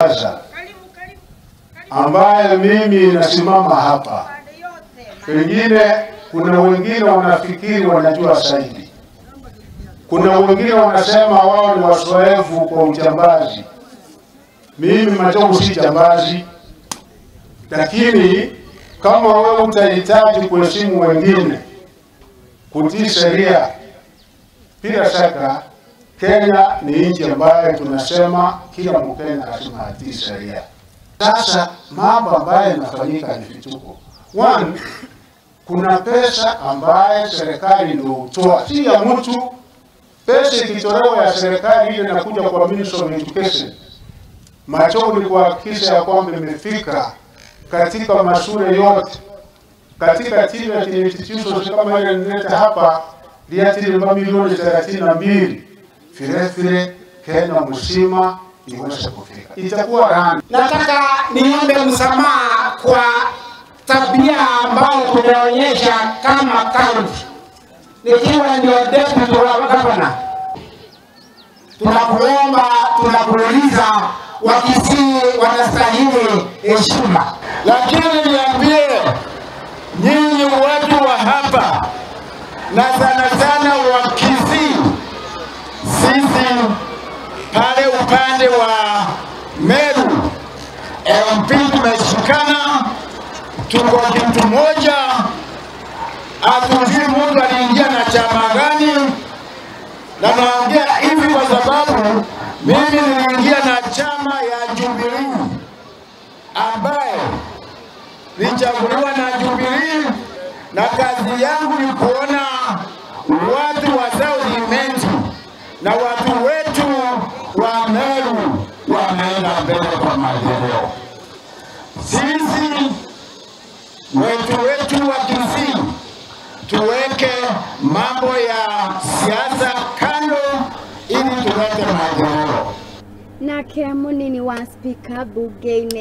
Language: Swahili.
Sasa ambaye mimi nasimama hapa, pengine kuna wengine wanafikiri wanajua zaidi, kuna wengine wanasema wao ni wazoefu kwa ujambazi. Mimi Machogu si jambazi, lakini kama wewe utahitaji kuheshimu wengine, kutii sheria, bila shaka Kenya ni nchi ambayo tunasema kila Mkenya lazima atii sheria. Sasa mambo ambayo yanafanyika ni vituko. One, kuna pesa ambaye serikali ndio hutoa, si ya mtu. Pesa ikitolewa ya serikali ile inakuja kwa Ministry of Education. Machogu ni kuhakikisha ya kwamba imefika katika mashule yote, katika TVET institutions kama ile nileta hapa liatili milioni 32 vile vile Kenya mzima iweze kufika. Itakuwa rani. Nataka niombe msamaha kwa tabia ambayo tumeonyesha kama county. Nikiwa ndio deputy wa governor, tunakuomba, tunakuuliza, Wakisii wanastahili heshima. Lakini niambie nyinyi watu wa hapa na sana sana wa Kisii, sisi pale upande wa Meru MP tumeshikana, tuko kitu moja. Hatujui mtu aliingia na chama gani, na naongea hivi kwa sababu mimi niliingia na chama ya Jubilee ambaye nilichaguliwa na Jubilee, na kazi yangu ni kuona watu wa South Imenti na watu wetu wa Meru wameenda mbele kwa maendeleo. Sisi wetu wa Kisii tuweke mambo ya siasa kando ili tulete maendeleo. Nake munini wa spika bunge-inĩ.